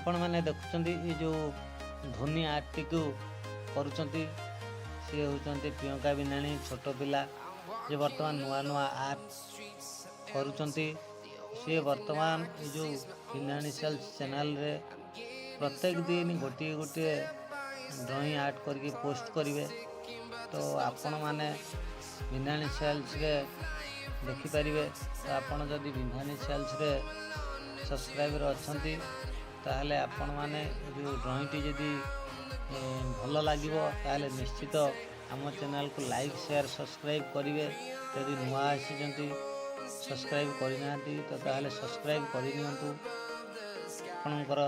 ଆପଣମାନେ ଦେଖୁଛନ୍ତି, ଏ ଯେଉଁ ଧୋନି ଆର୍ଟଟିକୁ କରୁଛନ୍ତି, ସିଏ ହେଉଛନ୍ତି ପ୍ରିୟଙ୍କା ବିନ୍ଧାଣୀ। ଛୋଟ ପିଲା ଯେ ବର୍ତ୍ତମାନ ନୂଆ ନୂଆ ଆର୍ଟ କରୁଛନ୍ତି। ସିଏ ବର୍ତ୍ତମାନ ଏ ଯେଉଁ ବିନ୍ଧାଣୀ ସେଲ୍ସ ଚ୍ୟାନେଲରେ ପ୍ରତ୍ୟେକ ଦିନ ଗୋଟିଏ ଗୋଟିଏ ଡ୍ରଇଂ ଆର୍ଟ କରିକି ପୋଷ୍ଟ କରିବେ। ତ ଆପଣମାନେ ବିନ୍ଧାଣୀ ସେଲ୍ସରେ ଦେଖିପାରିବେ। ତ ଆପଣ ଯଦି ବିନ୍ଧାଣୀ ସେଲ୍ସରେ ସବସ୍କ୍ରାଇବର ଅଛନ୍ତି, ତାହେଲେ ଆପଣମାନେ ଏ ଯେଉଁ ଡ୍ରଇଂଟି ଯଦି ଭଲ ଲାଗିବ, ତାହେଲେ ନିଶ୍ଚିତ ଆମ ଚ୍ୟାନେଲକୁ ଲାଇକ୍, ସେୟାର, ସବସ୍କ୍ରାଇବ୍ କରିବେ। ଯଦି ନୂଆ ଆସିଛନ୍ତି, ସବସ୍କ୍ରାଇବ୍ କରିନାହାନ୍ତି, ତ ତାହେଲେ ସବସ୍କ୍ରାଇବ୍ କରିନିଅନ୍ତୁ। ଆପଣଙ୍କର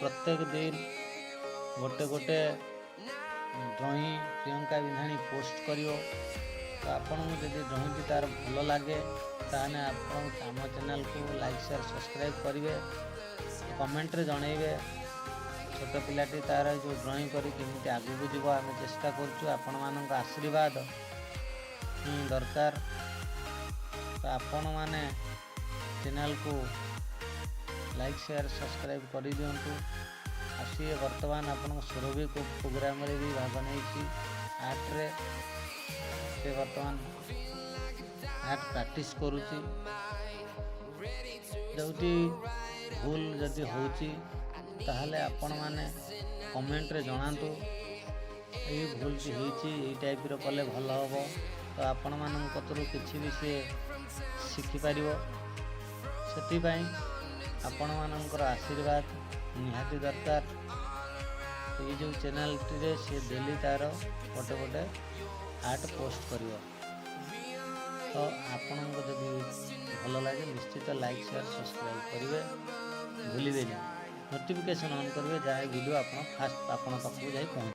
ପ୍ରତ୍ୟେକ ଦିନ ଗୋଟେ ଗୋଟେ ଡ୍ରଇଂ ପ୍ରିୟଙ୍କା ବିନ୍ଧାଣୀ ପୋଷ୍ଟ କରିବ। ତ ଆପଣଙ୍କୁ ଯଦି ଡ୍ରଇଂଟି ତା'ର ଭଲ ଲାଗେ, ତାହେଲେ ଆପଣ ଆମ ଚ୍ୟାନେଲକୁ ଲାଇକ୍, ସେୟାର, ସବସ୍କ୍ରାଇବ୍ କରିବେ। କମେଣ୍ଟରେ ଜଣେଇବେ, ଛୋଟ ପିଲାଟି ତା'ର ଯେଉଁ ଡ୍ରଇଂ କରି କେମିତି ଆଗକୁ ଯିବ, ଆମେ ଚେଷ୍ଟା କରୁଛୁ। ଆପଣମାନଙ୍କ ଆଶୀର୍ବାଦ ହିଁ ଦରକାର। ତ ଆପଣମାନେ ଚ୍ୟାନେଲକୁ ଲାଇକ୍, ସେୟାର, ସବସ୍କ୍ରାଇବ୍ କରିଦିଅନ୍ତୁ। ଆଉ ସିଏ ବର୍ତ୍ତମାନ ଆପଣଙ୍କ ସୁରଭି ପ୍ରୋଗ୍ରାମରେ ବି ଭାଗ ନେଇଛି ଆର୍ଟରେ। ସେ ବର୍ତ୍ତମାନ ଆର୍ଟ ପ୍ରାକ୍ଟିସ୍ କରୁଛି। ଯେଉଁଠି ଭୁଲ ଯଦି ହେଉଛି, ତାହେଲେ ଆପଣମାନେ କମେଣ୍ଟରେ ଜଣାନ୍ତୁ, ଏଇ ଭୁଲଟି ହେଇଛି, ଏଇ ଟାଇପ୍ର କଲେ ଭଲ ହେବ। ତ ଆପଣମାନଙ୍କ କତରୁ କିଛି ବି ସିଏ ଶିଖିପାରିବ। ସେଥିପାଇଁ ଆପଣମାନଙ୍କର ଆଶୀର୍ବାଦ ନିହାତି ଦରକାର। ଏଇ ଯେଉଁ ଚ୍ୟାନେଲଟିରେ ସିଏ ଡେଲି ତା'ର ଗୋଟେ ଗୋଟେ ଆର୍ଟ ପୋଷ୍ଟ କରିବ। ତ ଆପଣଙ୍କୁ ଯଦି ଭଲ ଲାଗେ, ନିଶ୍ଚିତ ଲାଇକ୍, ସେୟାର, ସବସ୍କ୍ରାଇବ୍ କରିବେ ଭୁଲିବେନି। ନୋଟିଫିକେସନ୍ ଅନ୍ କରିବେ, ଯାହା ଭିଡ଼ିଓ ଆପଣ ଫାଷ୍ଟ ଆପଣଙ୍କ ପାଖକୁ ଯାଇ ପହଞ୍ଚିବ।